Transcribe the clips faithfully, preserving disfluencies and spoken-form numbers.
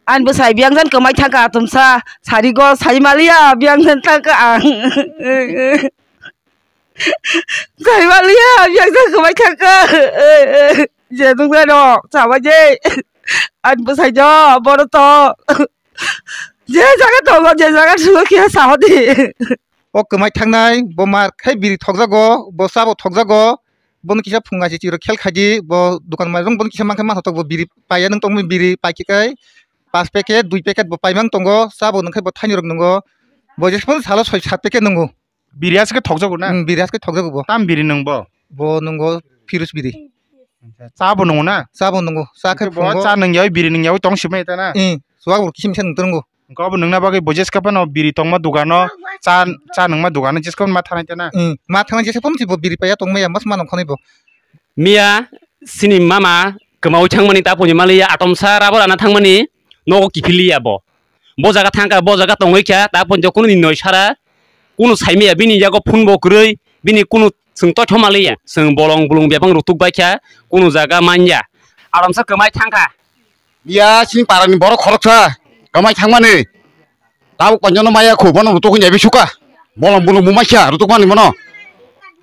Ani bwsai biyang jan kwmai thangkha atomsa, sari go sai maliya biyang jan thangkha ang. Sai maliya biyang jan kwmai thangkha. Je nungja no, sabai je. Ani bwsai jo, boro to. Je jaga tongo, je jaga sugo khe saho di. O kwmai thangnai, bo mar khai biri thokjago, bo sabo thokjago, bono kisa phunga se chiro khel khaidi, bo dukan mairung bono kisa mankha ma thotok bo biri paiya nung tongmani biri paikhe kai, pas packet, dui packet bo paimang tongo, sabo nung khai bo thaini rok nungo, bo jesphano salo soi sat packet nungo. Biri aske thokjago na? Hmm, biri aske thokjago bo. Tam biri nung bo? Bo nungo Phirus biri. Cha bo nungo na? Cha bo nungo. Cha khe bo phungo. Cha nung yawi biri nung yawi tong simai ta na? Hmm, suwak bo kisim kisa nung tongo. Hwnkhe obo nungna bagwi bo jeska phano biri tongma dogano cha, cha nungma dogano jeska phano ma thanai ta na? Hmm, ma thanai jeska phano bo biri paiya tongmaya mas ma nung khonai bo. Miya sini mama kwmaui thangmani ta poni maliya atomsa rabo rana thangmani nogo kiphiliya bo. Bo jaga thangkha, bo jaga tongwi kha, ta pon jokunu ni noi sara, kunu saimaya bini yago phone bo kwrwi, bini kunu chwng toithoma liya, chwng bolong bolong bebang rutuk bai kha, kunu jaga manya. Aramsa kwmai thangkha. Biya sini parani borok khoroksa, kwmai thangmani. Tabuk panjono maya khu, bono rutuk hwnjai bisuka. Bolong bolong bumai kha, rutuk mani bono.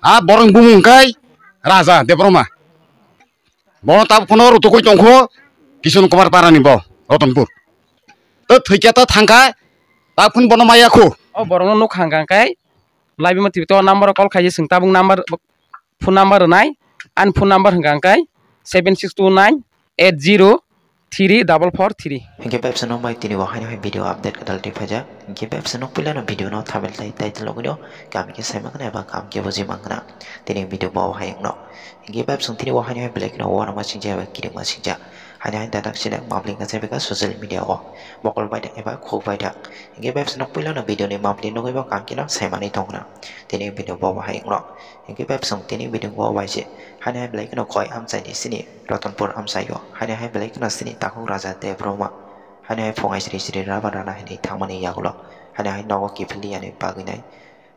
A borok bumung kai, Raja Debroma. Bono tabuk phano rutugwi tongkho Kishon Kumar parani bo Ratanpur. To thwikya ta thangkha tabuk phano bono maya kho. O borokno nuk hangkha khe laibima twi to number call khaidi swng tabuk number phone number rwnai ani phone number hwnkha khe seven six two nine eight zero three double four three. Hinkhe bebsa nokbai tini bo haino hai video update kwtal twi phaijak. Hinkhe bebsa nok puilano video no thabil tai title logwi no kam khe sai mankha eba kam khe buji mankha. Tini video bo hai wngno. Hinkhe bebsa tini bo haino hai belai kheno uanama singjak eba kirima singjak. Haino hai dadak sidak mabli wngkha sai bwkha social media o. Mokol baida eba khuk baida. Hinkhe bebsa nok puilano video ni mabli nugwi bo kam khe no sai manwi tongkha. Tini video bo hai wngno. Hinkhe bebsa tini video bo bai se. Haino hai belai kheno koi amchai ni sini. Ratanpur amchaio, haino hai belai kheno chini takhuk Raja Debroma, haino hai phungai sri sri rubber rana hinwi thangmani yagulo, haino hai nogo kiphilwi yani bagwi nai,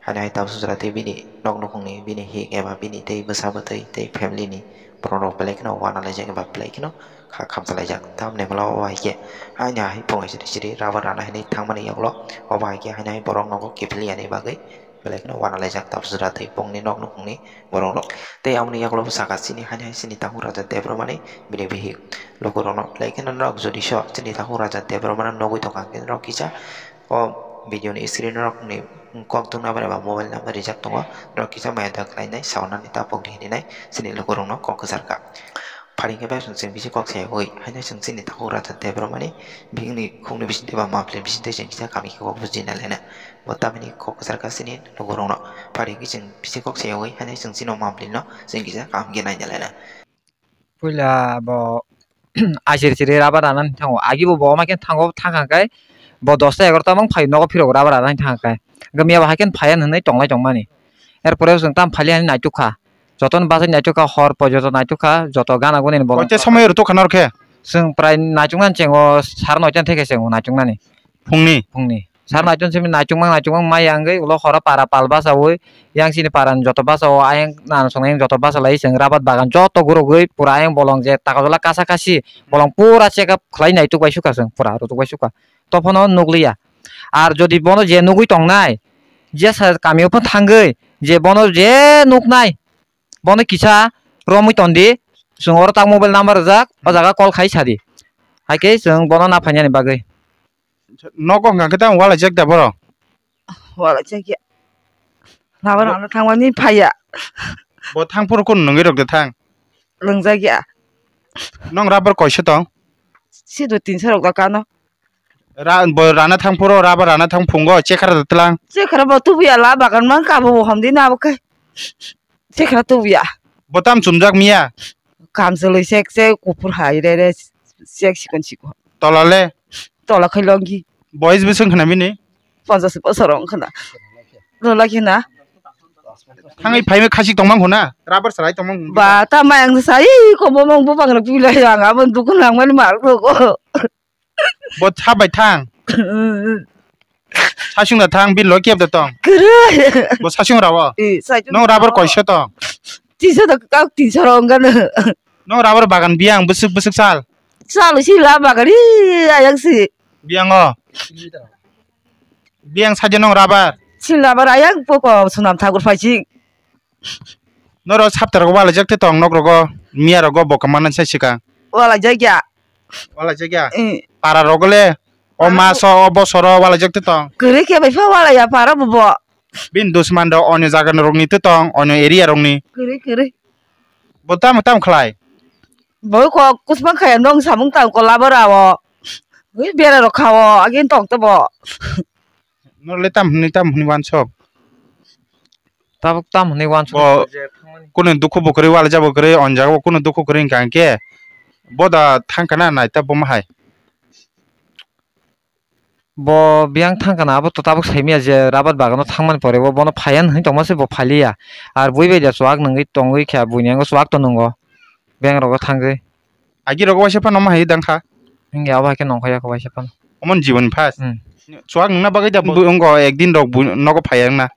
haino hai tabuk sujra tei bini nok nukhungni bini hik eba bini tei bwsa bwtwi tei family ni borok rok belai kheno uanalaijak eba belai kheno kha khamchalaijak. Tamni hwnba o hai khe haino hai phungai sri sri rubber rana hinwi thangmani yagulo, obo hai khe haino hai borok nogo kiphilwi yani bagwi belai kheno uanalaijak tabuk sujra tei bongni nok nukhungni borok rok. Tei aboni yagulo bwsaka chini haino hai chini takhuk Raja Debromani bini bihik lukurokno belai kheno norok jodi so chini takhuk Raja Debromano nugwi tongkha hwnkhe norok kisa o video ni screen rokni kok thwngna bai ba mobile number rijak tongo, norok kisa maya da khlainai saunani tapok di hinwi nai chini lukurokno kok kwcharkha. Phari khe bai chwng bisi kok sayawi haino chwng chini takhuk Raja Debromani bihikni khukni bisingtwi ba mapli bisingtwi chwng kisa kami khe kok bujina laina. Bo tamni kok kwchar kha chini lukurokno. Phari hwnkhe chwng bisi kok sayawi haino chwng chini mapli no chwng kisa kaham khe naina laina. Puila bo asiri siri rubber rana hinwi thango. Agi bo bo ma khe thango, thang kha khe bo dosta egarota mang phai nogo phiro rubber rana hinwi thang kha khe. Hwnkhe miya bo hai khe phaiya hinwi tonglai tongmani. Er pore chwng tam phali hinwi naituk kha. Jotono bachai naituk kha, hor poi joto naituk kha, joto gana guni ni bolong. Koite somoi rwtuk kha norok khe? Chwng prai naituknani chengo sar noita theke chengo naituknani. Phungni? Phungni. Sar naitung simi naitukmang naitukmang mai ya wngwi ulo horo para pal bachaui yang chini parani joto bachao ayang nana songna yang joto bachalai chwng rabat bagan joto gurugwi pura ayang bolong je taka jola kasa kasi bolong pura check up khlai naituk bai sukha chwng pura rwtuk bai sukha. Tophono nukliya. Ar jodi bono je nugwi tongnai, jesa kamio phano thangwi je bono je nuknai, bono kisa romwi tondi, chwng oro tak mobile number rijak, o jaga call khai sadi. Hai khe chwng bono na phainani bagwi. Nogo hwnkha khe tamo walaijak da borok? Walaijak ya. Lama rwna thangmani phaiya. Bo thang phuru kunu nungwi rwk de thang. Nungjak ya. Nong rubber koiso tong? Sido tinsa rok da kano. Ra-, bo rana thang phuru, rubber rana thang phungo, chekhara da tlang. Chekhara bo tubuya la bagan man ka bo hamdi na bo kai. Chekhara tubuya. Bo tam chumjak miya? Kamchalwi sek sek kuphur hai re re sek sikon sikon. Tola le? Tola khai longi. Boys bwswk khna bini? Ponchas bosor wng khna. Tola khna. Thangwi phaimwi khachik tongmang huna? Rubber salai tongmang huna? Ba ta mayang sai ko bo mong bo bangra pilai ang abon dukun langmani mar ko. Bo tha bai thang. Sasung da thang, bil loi kep da tong. Kwrwi. Bo sasung rawo. Eh, sasung. Nong rubber koiso tong. Tisa da kak tisa rong kan. Nong rubber bagan biang bwswk bwswk sal. Sal si la bagan hi ayang si. Biyango. Biyang saja nong rabar. Sin rabar ayang poko sunam thakur phaising. Noro sapta rogo wala jak te tong nok rogo. Miya rogo bo kamana sai sika. Wala jak ya. Wala jak ya. Eh. Para rogo le. O Para maso o bosoro wala jak te tong. Kere ke bai pha wala ya para bo bo. Bin dusman do onyo jaga rok ni te tong, onyo area rok ni. Kere kere. Bo tam tam khlai. Bo ko kusma khaya nong samung tam ko labara o. Ui bera rok khawo agin tong te bo. No le tam hwnwi tam hwnwi wansok. Tabuk tam hwnwi wansok. Bo je thangmani. Kuno dukhu bo kwrwi wala jabo kwrwi on jaga bo kuno dukhu kwrwi hwnkha hwnkhe. Bo da thangkana nai ta bo mahai. Bo biyang thangkana abo to tabuk saimaya je rabar bagano thangmani pore bo bono phaiya hwnwi tongma se bo phailiya. Ar bui bai da chuak nungwi tongwi khe buini yango chuak to nungo. Beng rogo thangwi. Agi rogo waisa phano ma hai dang kha. Hingi abo hai khe nongkha yakho waisa phano. Omon jibon phas. Hmm. Chuak nungna bagwi da bu wngko ekdin rok bu nogo phaiya wngna.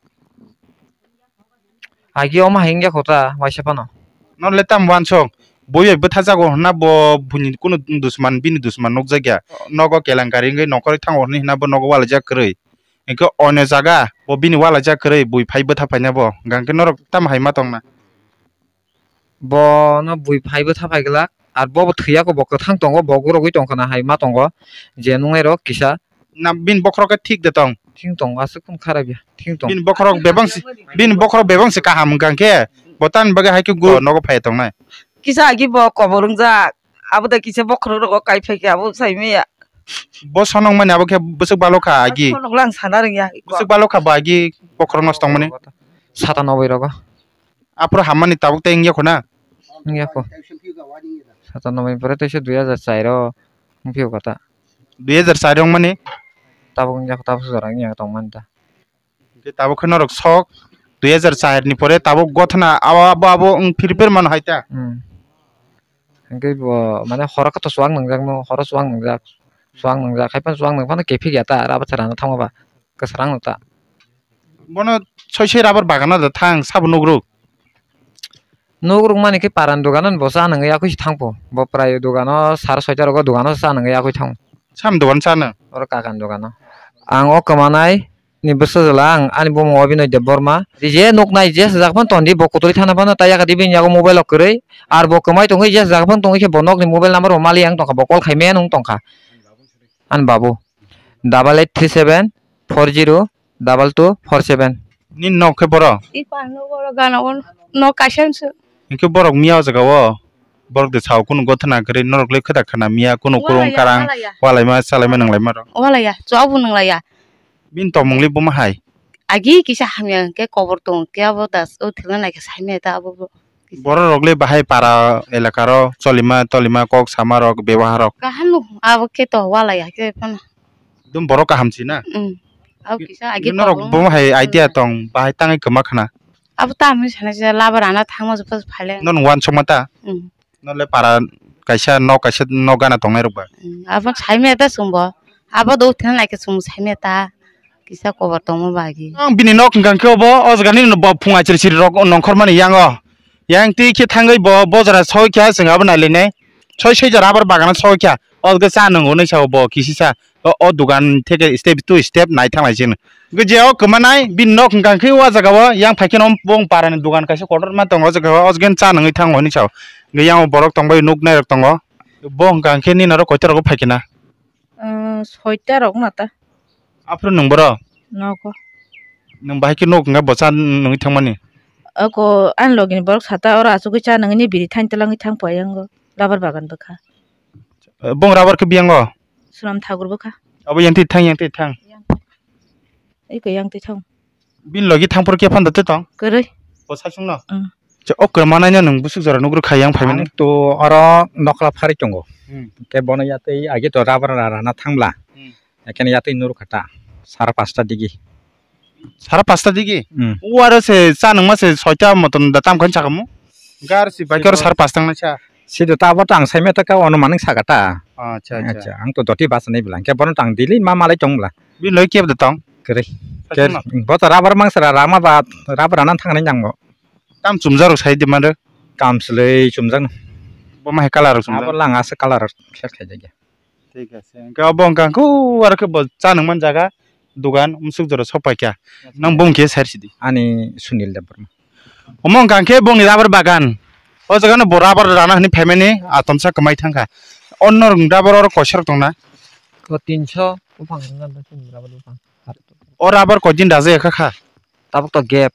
Agi omo hai wngya kho ta waisa phano. No le tam wansok. Bui bai bwtha jago hwnna bo buini kuno dusman bini dusman nukjakya. Nogo kelankari wngwi nongkhorwi thango hwnwi hwnna bo nogo walaijak kwrwi. Hinkhe onyo jaga bo bini walaijak kwrwi bui phai bwtha phaina bo. Hwnkhe norok tamo hai ma tongna? Bono bui phai bwtha phai glak. Ar bo bo thwiya kho bo kwthang tongo bo gurogwi tongkha na hai ma tongo. Je nungnai rok kisa. Na bini bokhorok khe thik de tong? Thik tongo, aswk phano kharap ya. Thik tongo. Bini bokhorok bebang si, bini bokhorok bebang si kaham wngkha khe, bo tamni bagwi hai khe go nogo phai tongnai. Kisa agi bo kobor wngjak, abo da kisa bokhorok rogo kai phai khe abo sai maya. Bo sonong mani abo khe bwswk balo kha agi. Sonok lang sana rwngya. Bwswk balo kha bo agi bokhorok nos tongmani. Sata noboi rogo. Aphuru hammani tabuk tei wngya kho na? Wngya kho. Sata noboi pore teisa dui hajar char o wngphi kho ta. Dui hajar char wngmani? Tabuk wngya kho, tabuk jora wngya tongmani ta. Hwnkhe tabuk khe norok sok dui hajar char ni pore tabuk gothana abo, abo, abo wng phir phir mano hai ta? Hmm. Hwnkhe bo mane horo khe to chuak nwngjak no, horo chuak nwngjak, chuak nwngjak, hai phano chuak nwng phano kephik ya ta, abo tharano thangma ba kwsarang no ta. Bono soi soi rabar bagano da thang sabo nugruk. Nugruk mani khe paran dogano bo cha nangwi yakui thangpo. Bo prai dogano sar soita rogo dogano cha nangwi yakui thang. Sam dogan chana? Oro kakan dogano. Ang o kwmanai ni bwsajwla ang ani bumung Abinoy Debbarma. Je nuknai je sajak phano tondi bo kutui thana phano ta yakadi bini yago mobile o kwrwi. Ar bo kwmai tongwi je sajak phano tongwi khe bo nokni mobile number bo mali ang tongkha, bo call khai maya nung tongkha. Ani babu. Double eight three seven four zero double two four seven. Nini nok khe boro? I pano boro gana o nok kaisa se. Hinkhe borok miya o jaga o borok de sao kunu gothana kwrwi norok le khwda khana miya kunu kurung karang walaima chalaima nanglaima rok. Walaya, chwabo nanglaya. Bini tongmung le buma hai? Agi kisa hamya hwnkhe kobor tong khe abo das o thwna naikhe saimaya ta abo bo. Borok rok le bahai para elaka ro cholima tolima kok sama rok bebohar rok. Kaham no abo khe to walai hakhe phano. Dum borok kaham si na? Mm. Abo kisa agi norok kobor bo hai idea tong bahai tangwi kwma khna. Abo ta ami sana se labar ana thangma jepho phale. Non wan sokma ta? Mm. Nole para kaisa nok kaisa nok gana tongnai rok ba. Mm, abo saimaya ta chwngbo. Abo do thina naikhe chwng saimaya ta. Kisa kobor tongma bagi. Ang bini nok hwnkha khe obo, o jaga nini bo phung achiri chiri rok nongkhor mani yango. Yang twi khe thangwi bo bojra soi kha chwng abo nailainai. Soi soi jora abo bagano soi kha. O jaga cha nwngo nai sao bo kisi cha. O, o dogan theke step to step nai thanglai chini. Hwnkhe je o kwmanai bini nok hwnkha khe o jaga o yang phai kheno bong parani dogan kaisa kotor ma tongo o jaga o, o jaga cha nungwi thango hinwi sao. Hwnkhe yang borok tongbai nuk nai rok tongo. Bo hwnkha khe nini oro koita rogo phai khna? Ah, soita rok na ta. Aphuru nwng boro? Nogo. Nwng bahai khe nok hwnkha bo cha nungwi thangmani? Ako ani logi ni borok sata oro achugwi cha nungwi ni biri thain twlangwi thang paiyango labar bagan bwkha. Bong rabar khe biyango? Sunam thagur bwkha. Abo yang twi thang, yang twi thang. Eko yang twi thang. Bini logi thangphuru khe phano twi tong? Kwrwi. Bo sasung no? Mm. Che, o kwrwma naino nwng busuk jora nugrwkha yang phaimani? Ang to oro nokla phari tongo. Hmm. Khe bono yatwi agi to rabar rana thangla. Hmm. Ekheno yatwi nurkha ta. Sara pasta digi. Sara pasta digi? Hmm. O aro se cha nungma se soita motom da tam khan chakamu? Gar si bike aro sara pasta nang cha. Sido ta abo tang saimaya ta ka ono manung saka ta. Acha, acha. Acha, ang to doti basa nai bwla. Hwnkhe bono tang dili ma malai tong bwla. Bini logi kebo da tong? Kwrwi. Sasung no? Bo to rabar mangsa ra, rama ba rabar rana thangnai nang bo. Tam chumjak rok sai di mare. Kam swlwi chumjak no. Bo ma hai colour rok chumjak? Abo lang aswk colour rok khe khai jakya. Thik ase. Hwnkhe obo wngkha khe aro khe bo cha nangman jaga, dogan, umsuk jora sok paikha. Nang bung khe sar sidi. Ani Sunil Debbarma. Omo wngkha khe bongni rubber bagan. O jaga no bo rubber rana hwnwi phaimani, ah, tomsa kwmai thangkha. Onno rubber oro koisorok tongna? O tinso buphang rubber buphang. O rubber koi din raja ya kha kha? Tabuk to gap.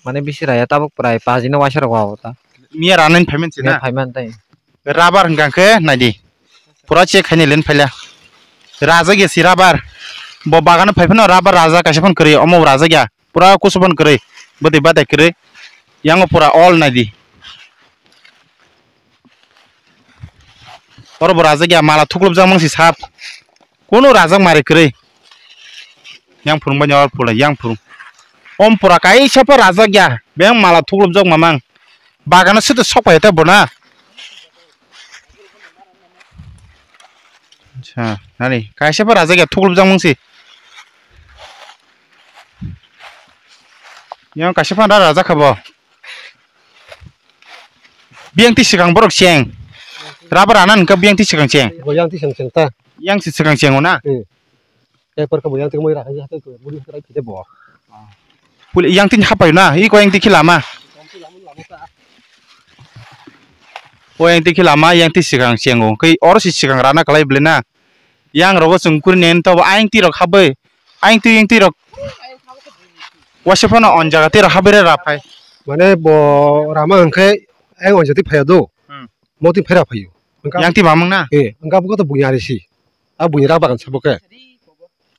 Mane bisi raya tabuk prai paji no waisa rok wa ta. Miya rana hwnwi phaimani se na? Miya phaiman tai. Rubber hwnkha khe naidi. Pura check khaini len phaila. Raja ya si rubber. Bo bagano phai phano rubber raja kaisa phano kwrwi, omo raja ya. Pura kusu phano kwrwi. Bwtwi batai kwrwi. Yango pura all naidi. Oro bo rajak ya, mala thuklupjak mang si sap. Kunu rajak mari kwrwi. Yang phurung bai nyor phulai, yang phurung. Om pura kaisa pha rajak ya, beng mala thuklupjak mamang. Bagano sito sok pai ta bona. Acha, nani, kaisa pha rajak ya, thuklupjak mang si. Yang kaisa pha ra rajak kha bo. Biyang ti swkang borok cheng. Rubber anan hwnkha biyang ti swkang cheng. Bo yang ti swkang cheng ta. Yang si swkang cheng o na? Hmm. Paper khe bo yang ti moi ra hai hatai ko buri hatai kide bo. Puli yang ti hapai na, i ko yang ti khilama. O yang ti khilama, yang ti swkang cheng o. Kei oro si swkang rana kalai bele na. Yang rogo chwng kuri nen to ayang ti rok habai. Ayang ti yang ti rok. Waisa phano on jaga ti rok habai ra phai. Mane bo rama hwnkhe ayang on jaga ti phaiya do. Hmm. Mo ti phaira phaio. Yang ti mamang na? Eh, hwnkha bo to buini ari si. A buini ra bagan sabo khe.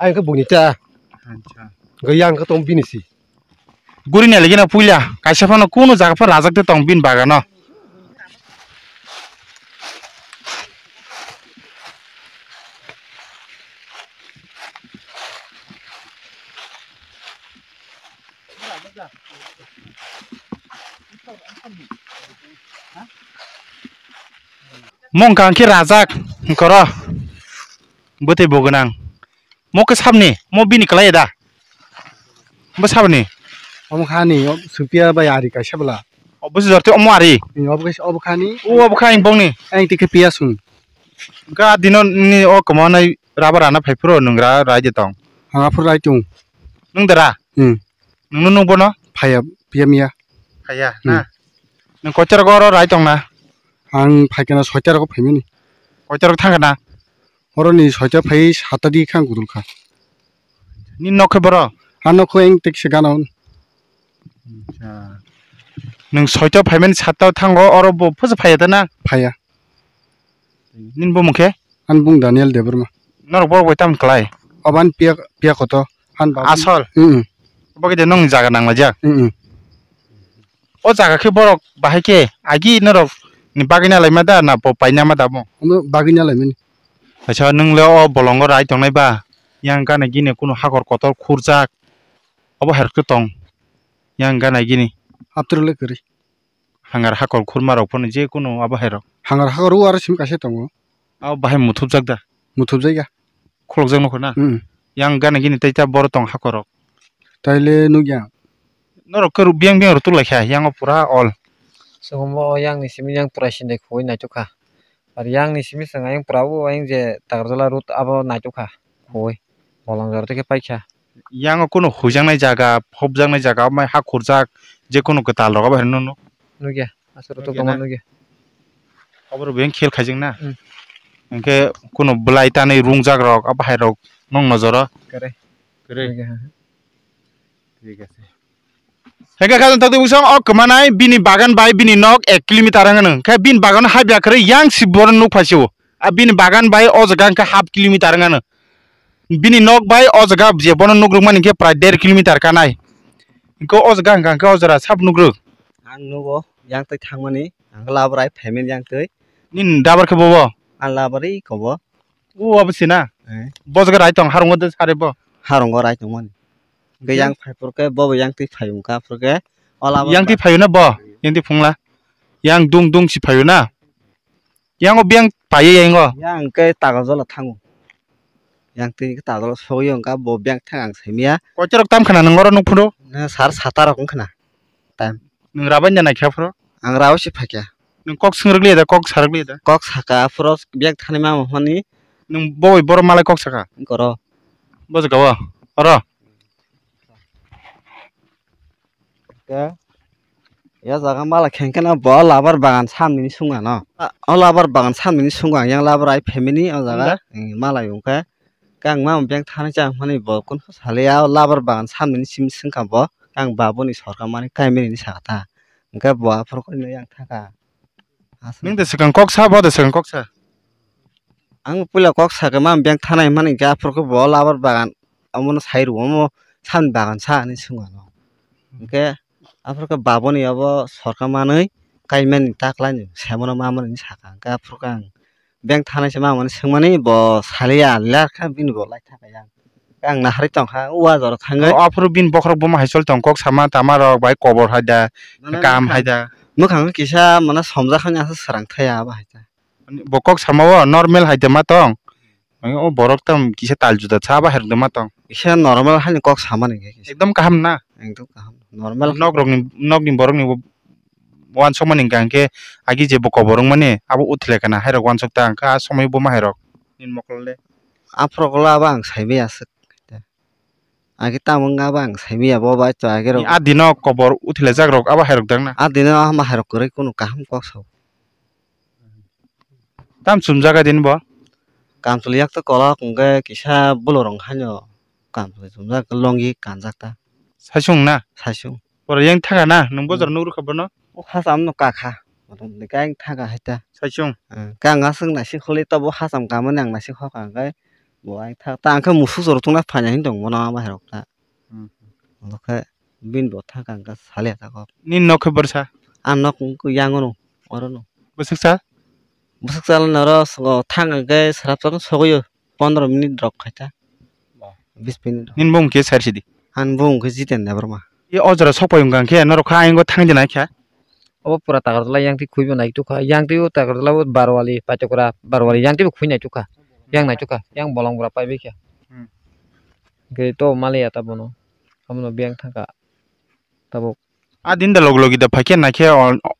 Ayang khe buini ta. Acha. Hwnkhe yang khe tong bini si. Guri ni lagi na puila, kaisa phano kuno jaga pha rajak de tong bin bagano. Mong kang khe rajak, koro. Bwtwi bo gwnang. Mo khe sabni, mo bini kwlai da. Bo sabni. Omo kha ni, o Supiya bai ari kaisa bwla. O busi jorti omo ari. Ni obo khe, obo kha ni. O obo kha ni bongni. Ang tikhe piya sung. Ga dino ni o kwma nai rubber ana phai phuru nung ra rai de tong. Ang aphuru rai tung. Nung dara? Hmm. Nung nung bono? Phaya, piya miya. Phaya, hmm, na? Nung kochar go ro rai tong na? Ang phaikana soita rogo phaimani. Kochar thang na? Oro ni soita phai sata di khang gudul kha. Ni nok khe boro? Ha nok khe eng tik se gana on. Acha. Nwng soita phaimani sata thango oro bo phusa phaiya ta na? Phaiya. Nini bumung khe? Ani bung Daniel Debbarma. Norok borok bai tamo klai? Obo ani piya, piya koto. Han babu. Asol? Mm, mm. Obo khe de nongni jaga nanglaijak? Mm, mm. O jaga khe borok bahai khe agi norok ni bagwi na laima da na bo paina ma da bo? Omo bagwi na laimani. Acha, nwng le o bolongo rai tongnai ba? Yang gana gini kunu hakor kotor khurjak. Obo hai rok tong. Yang gana gini. Aptwrwk le kwrwi. Hangar hakor khurma rok phano je kunu abo hai rok. Hangar hakor o aro simi kaisa tongo. Abo bahai muthupjak da? Muthupjak ya. Khulokjak nukho na? Mm. Yang gana gini tei ta boro tong hakor rok. Taile nukya. Norok khe biyang biyang rok tuklaikha, yang o pura all. Chwng bo yang ni simi yang pura sindai khugui naitukha. Ar yang ni simi chwng ayang pura o ayang je Takarjala road abo naitukha khugui. Bolong jora tei khe paikha. Yang o kunu huijaknai jaga, phobjaknai jaga, amai ha khurjak, je kunu kwtal rok abo hai rok nukya. Aswk rok tongma nukya. Obo rok beng khel khaijak na. Hmm. Hwnkhe kunu bwlai tanwi rungjak rok, abo hai rok nong nojoro. Kare. Kare. Nukya, ha, ha. Thik ase. Hwnkhe kha jang tokti bwsong o kwmanai bini bagan bai bini nok ek kilometer wngano. Khe bini bagan hai bya kwrwi yang si bono nuk phaisio. A bini bagan bai o jaga hwnkhe half kilometer wngano. Bini nok bai o jaga je bono nuk rwkmani hwnkhe prai der kilometer kanai. Hwnkhe o jaga hwnkha hwnkhe o jora sab nuk rwk. Ang nugo yang twi thangmani, ang laborai phaimani yang twi. Nini dabar khe bobo? Ang laborai kobo. O abo sina? Eh. Bo jaga rai tong harungo de sare bo? Harungo rai tongmani. Hwnkhe yang phai phurkhe bobo yang twi phai wngkha phurkhe. Yang twi phaio na bo? Yang twi phungla? Yang dung dung si phaio na? Yang o biyang paiya yang o. Yang khe Takarjala thango. Yang twi khe Takarjala sogwi wngkha bo biyang thang ang saimaya. Koitorok tam khna nwng oro nuk phuru? Na sar sata rok wngkhna. Time. Nwng rabai da naikha phuru? Ang rao se phaikha. Nwng kok swng rwkliya da, kok sa rwkliya da? Kok saka phuru biyang thani ma mohani. Nwng bo bai borok malai kok saka? Koro. Bo jaga o? Oro? Ke? Ya jaga mala khengkhe no bo labar bagan samni ni sungano. O labar bagan samni ni sungo ang yang labar ai family o jaga. Wngkha? Malai wngkha. Kang ma beng thani cha mani bo kun sali ya labar bagan samni ni simi sungkha bo. Kang babuni sorkar mani kaimani ni sakha ta. Hwnkhe bo aphuru khe yang thaka. Nwng de swkang kok sa, bo de swkang kok sa. Ang puila kok sakhe ma beng thanai hwnmani hwnkhe aphuru khe bo labar bagan omono sai rwo, omo samni bagan sa hinwi swngo ano. Hwnkhe aphuru khe baboni abo sorkar manwi kaimani taklaini semono mamani hinwi sakha. Hwnkhe aphuru khe ang beng thanai se mamani swngmani bo saliya, ler kha bini bo lai thangkha yang. Ang naharwi tongkha, o ah jora thangwi. O aphuru bini bokhorok buma hai choli tong, kok sama tama rok bai kobor hai da, Mane kaham hai da. Mwkhang kisa mane somjak hani aswk srang thaya abo hai ta. Bo kok sama o normal hai da ma tong. O borok tam kisa tal juda cha ba hai rok da ma tong. Kisa normal hani kok sama ni khe kisa. Ekdom kaham na? Ekdom kaham. Normal. Nok rok ni, nok ni borok ni bo wansukmani hwnkha hwnkhe agi je bo kobor wngmani abo uthlai kana hai rok wansuk ta hwnkha a somoi buma hai rok. Nini mokol le. Aphuru kolo abo ang saibai aswk. Agi tamo wngkha abo ang saibai abo bai to agi rok. A dino kobor uthlaijak rok abo hai rok dang na? A dino hama hai rok kwrwi kunu kaham kok sao. Tam chumjak a din bo? Kamchwlwi yak to kolok hwnkhe kisa bulorong haino kamchwlwi chumjak longi kanjak ta. Saichung na? Saichung. Borok yang thaka na? Nwng bojor nuk rwkha bono? O hacham no kakha. Bono hwnkhe yang thaka hai ta. Saichung. Kang aswk naisik holi tobo hacham kamani ang naisik hoka hwnkhe bo ang thak ta ang khe musuk jora tungna phaina hin tong bono ama hai rok ta. Omo khe bini bo thang kang kha saliya ta kok. Nini nok khe bwrwsa? Ang nok wngkha yang ono, oro no. Bwswk sa? Bwswk sa le noro thang khe srap srap sogwi o pondro minute rok khai ta. Bis minute rok. Nini bumung khe sar sidi? Ani bumung khe Jiten Debbarma. E o jora sok pai wngkha khe norok kha ayang thang di nai kha? Obo pura Takarjala yang twi khui bo nai tukha. Yang twi o Takarjala o Barwali, Paitokra, Barwali yang twi bo khui nai tukha. Yang nai tukha. Yang bolong bura pai bai kha. Hmm. Hwnkhe to maliya ta bono. Abono biyang thangkha tabuk. A din da log logi da phaikhe naikhe o, o,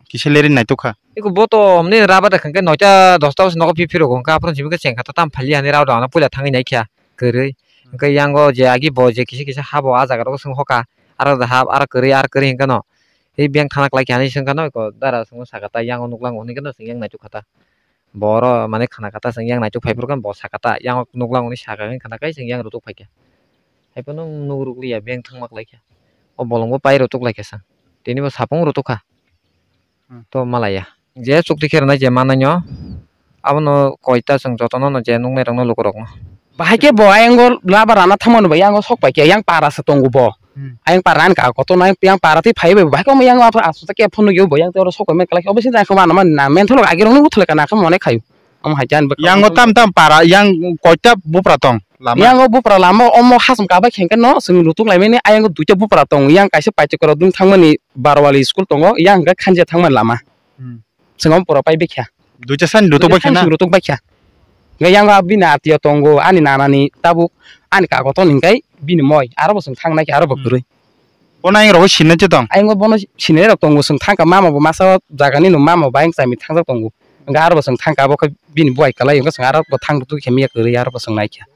kisa leri naitukha. Eko bo to omni raba da khangkhe noita dosta bwswk nogo phiphi rogo hwnkha, aphuru simi khe chengkha ta tam phali hani rao da ano puila thangwi naikha kwrwi. Hwnkhe yango je agi bo je kisa kisa habo a jaga rogo swng hoka, aro da hap, aro kwrwi, aro kwrwi hwnkhe no. Tei biyang thana kwlai khe hinwi swngkha no, eko dara swngwi sakha ta, yango nuklango hwnwi kheno chwng yang naitukha ta. Bo oro mane khana kha ta, chwng yang naituk phai phuru khe bo sakha ta, yang nuklang hwnwi sakha, wngkha na khe chwng yang rutuk phaikha. Haiphano nuk ruk liya, beng thangma kwlai kha. O bolong bo pai rutuk lai kha sa. Tini bo sapung rutuk kha. Hmm. To malaya. Je chukti khe rwnai je manai no, abono koi ta chwng jotono no je nuknai rok no luku rok no. Bahai khe bo ayang o laba rana thangmani bo yang o sok pai khe yang para se tongo bo. Hmm. Ayang para ani ka kotor nai yang para tei phai bai bo bahai khe omo yang o aswk khe phone nugio bo yang tei oro sok pai mai kwlai khe obo sini jang khe mano mani na mentholok agi rok no uthlai kana khe mone khaio. Omo hai jan bwkha. Yang o tam tam para yang koita bupra tong lama. Yang o bupra lama omo hasam ka bai khengkhe no chwng rutuk lai mani ayang o duita bupra tong yang kaisa paithago rok dun thangmani Barwali school tongo yang hwnkhe Khanja thangmani lama. Hmm. Chwng omo pura pai bai kha. Duita sani rutuk bai kha na? Duita sani rutuk bai kha. Hwnkhe yang o bini atio tongo, ani nanani tabuk, ani kagoton hwnkhe bini moi, aro bo chwng thang nai khe aro bo kwrwi. Bono ayang rogo sinai tong? Ayang bono sinai rok tongo, chwng thang kha mama bo masa o jaga ni no mama bo ayang chami thangjak tongo. Hwnkhe aro bo chwng thang kha abo khe bini buai kwlai hwnkhe chwng aro bo thang rutuk khe miya kwrwi aro bo chwng nai kha.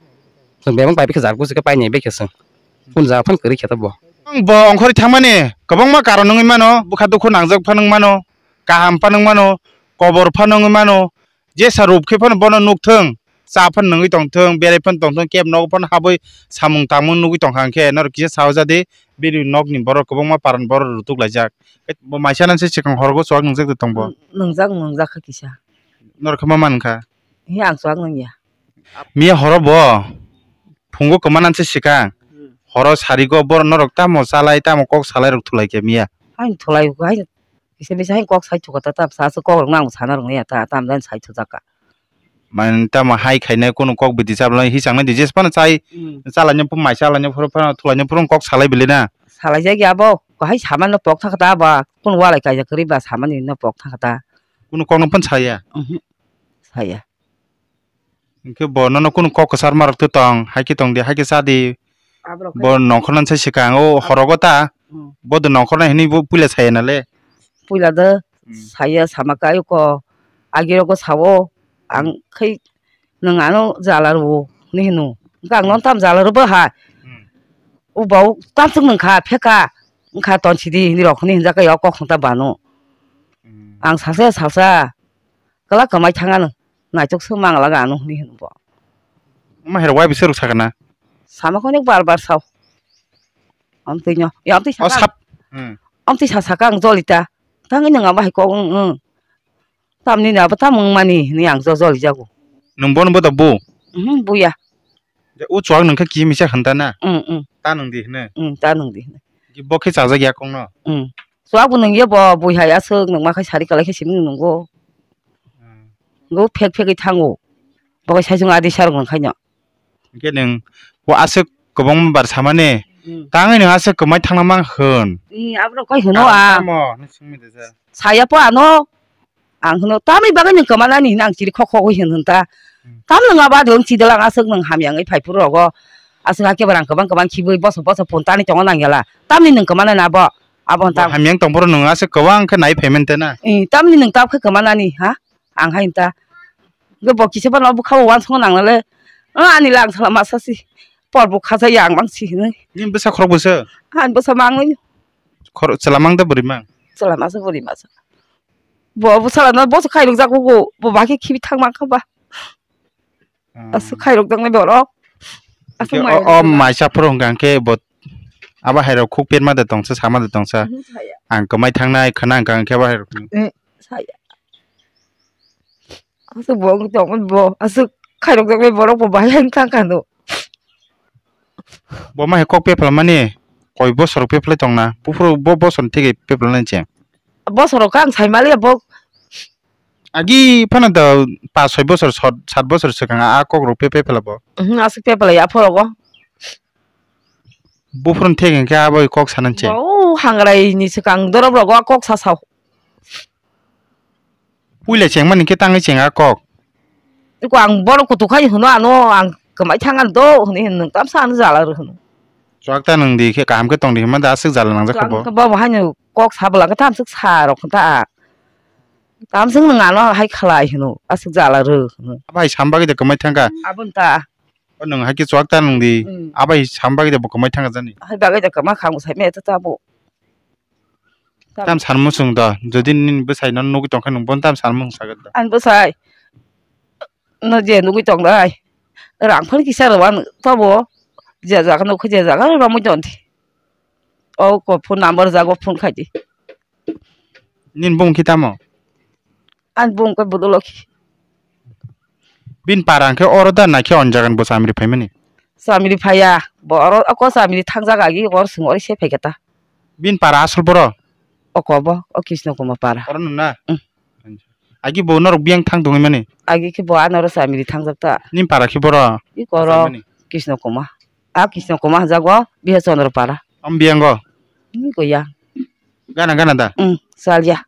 Chwng bebak bai bai kha jar busi khe pai nai bai kha chwng. Kun jaga phano kwrwi khe ta bo. Ang bo ongkhorwi thangmani kwbangma karon wngwi mano, bwkha dukhu nangjak phano wngwi mano, kaham phano wngwi mano, kobor phano wngwi mano, jesa rup khe phano bono nukthwng, cha phano nungwi tongthwng, berai phano tongthwng, kebo nogo phano habwi samung tangmung nugwi tongkha hwnkhe norok kisa sao jadi bini nokni borok kwbangma paran borok rutuk laijak. Bo maisa nang se swkang horogo chuwak nungjak de tong bo? Nungjak, nungjak kha kisa. Norok khe ma man kha? He ang chuwak nungya. Miya horo bo phungo kwma nang se swkang. Hmm. Horo sarigo borok norok tamo chalai tamo kok salai rok thulai khe miya. Hain thulai, hain kisa misa hain kok sai thuka ta, ta sa se kok rok nang sana rok ya ta, tam dan sai thuka ka. Man tamo hai khainai kunu kok bidi chabla hisang nai di jes phano chai. Hmm. Chalai nw phuru mai chalai nw phuru phano thulai nw phuru kok salai bili na. Salai jagi abo, ko hai saman no pok thaka ta ba, kun walai kaijak kwrwi ba saman ni no pok thaka ta. Kunu kok no phano saya. Mhm. Saya. Hwnkhe bo nono kunu kok kwchar ma rok tong, hai khe tong di, hai khe cha di. Aborok khe bo nongkhor nang sai swkang o horogo ta. Hmm. Bo de nongkhor nang hinwi bo puila saya na le. Puila de hmm saya sama kai ko agi rogo sao ang hmm khai nwng ano jala rwo, hinwi hino. Hwnkhe ang no tam jala rwbo hai. Hmm. O bau tam swk nwng kha, pheka, wngkha tonsidi, hinwi rok hinwi hinjak kha, o kok khungta bano. Hmm. Ang salsa, salsa, kwlak kwmai thang ano, naitok swk mang laga ano hinwi hino bo. Wngma hai rok wai bisa rok sakha na? Sama khe bar bar sao. Amtwi no, ya amtwi O saka. Sap. Hmm. Amtwi sa saka ang jolita. Tangwi nwng abo hai kok wng, wng. Tamni ni abo tam wngmani hinwi ang jo jolijago. Nwng bono bo da bu? Mhm, buya. Je o chuak nwng khe kisa misa khan ta na? Mm, mm. Ta nwng di hwnwi? Mm, ta nwng di hwnwi. Ki bo khe chajak ya kok no? Mm. Chuak bo nwng ye bo bui hai aswk nwng ma khai sari kalai khe simi nwng nwngo. Hmm. Ngo phek phegwi thango. Bo khe sai chwng adi sarok nwng khaino. Hwnkhe nwng o aswk kwbangma bar samani, hmm, tangwi nwng aswk kwmai thangna mang hwn. Ni aborok koi hwno ang a. Tamo, nini simi de ja. Saya po ano. Ang hwno, "Tamni bagwi nwng kwmanani?" hwnwi ang chiri khok khogwi hwn hwn ta. Hmm. Tam nwng abo adwng chidwlang aswk nwng hamyangwi phai phuru rogo. Aswk hakhe barang kwbang kwbang khibwi boso boso phone tani tongo nangyala. Tamni nwng kwmanani abo? Abo hwn ta. Bo hamyang tong phuru nwng aswk kwbang khe nai phai man ta na. Eh, tamni nwng tab khe kwmanani, ha? Ang hai ta. Hwnkhe bo kisa phano bwkha bo uansukma nangnale. Ah, ani lang sala masa si. Por bo khacha yang mang si hinwi. Nini bwsa khorok bwsa? Ani bwsa mangwi. Khor-, chwla mang da bwrwi mang? Chwla masa bwrwi masa. Bo bwsala no boso khairok jago go. Bo ba khe khibi thang mang kha ba. Ah. Aswk khairok jaknai borok. Aswk hwnkhe mai o, o rok maisa phuru hwnkha hwnkhe bo abo hai rok khuk perma da tongsa, sama da tongsa. Mhm, saya. Ang kwmai thangnai khwna hwnkha hwnkhe abo hai rok. Eh, saya. Aswk bo wng tongmani bo, aswk khairok jaknai borok bo bahai ang thang kha no. Bo ma hai kok pepla mani, koi bosor pepla tongna, buphuru bo bosor theke pepla nai che. Bosor khe ang sai maliya bo. Agi phano da pas soi bosor, sot, sat bosor swkang a kok rok pe pepla bo. Mhm, aswk pepla ya phorogo. Buphuru theke khe abo kok sanan che. Bo hangrai ni swkang dorop rogo kok sa sao. Puila chengmani khe tangwi cheng a kok. Eko ang borok kutuk khai hwno ano ang kwmai thang ano do hwnwi hwn nwng tamsa ano jala rw hwno. Chuak ta nwng di khe kaham khe tong di hwnma da aswk jala nangjak kha bo. Chuak bo bo haino kok sa bwla khe tamswk sa rok kha ta. Tamswk nwng ano hai khlai hwno aswk jala rw hwno. Abo hai sam bagwi da kwmai thang kha. Aboni ta. O nwng hai khe chuak ta nwng di. Hmm. Abo hai sam bagwi da bo kwmai thang kha jani. Hai bagwi da kwma kha ang sai me ta ta bo. Tam san muchung do, jodi nini bwsai no nugwi tongkhe nwng bono tam san muchung sagwi do. Ani bwsai no je nugwi tong dai. Rang phano kisa rwma tobo je jaga nukho je jaga romwi tong di. O ko phone number jago phone khai di. Nini bung khe tamo? Ani bung khe Budulokhi. Bini para hwnkhe oro da naikhe on jaga ni bo chamri phaimani? Chamri phaiya, bo oro o ko chamri thangjak agi oro swng oro se phaikha ta. Bini para asol boro? Oko bo, o Krishna Kumar para. Oro nung na? Mm. Agi bo norok biyang thang tongwi mani? Agi khe bo ano oro chamri thangjak ta. Nini para khe boro? I koro chamani? Krishna Kumar. A Krishna Kumar hwnjago, Bihar Chandra para. Am biyango? Ni goya. Gana gana da? Mm, salya.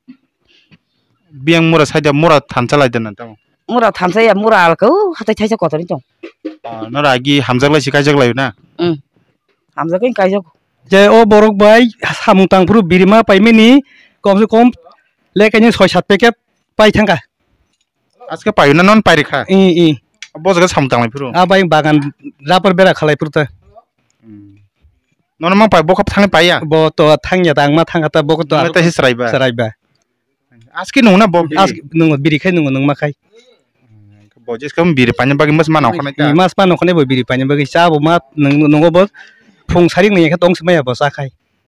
Biyang mura saida mura thansa laida na tamo? Mura thansa ya, mura alka, uh, hatai thaisa kotor ni tong. Ah, nora agi hamjak lai si kaijak lai na? Mm. Hamjak ni kaijak. Je o borok bai samung tangphuru birima paimani kom se kom le kaini soi sat packet pai thangka. Aske payo na non pairi kha? I, i. Bo jaga samung tanglai phuru? A bai bagan rubber bera khalai phuru ta. Hmm. Nono mang pai bo kha thangni paiya? Bo to thangya ta, ang ma thangkha ta, bo to. Nungna ta si chwrai ba? Chwrai ba. Aske nung na bo biri? Aske nung biri khai nung, nung ma khai. Bo jes kam biri pani bagwi mas ma nang khonai ta? I, mas ma nang khonai bo biri pani bagwi cha bo ma nung, nung bo phung sari nung ya kha tong smaya bo cha khai.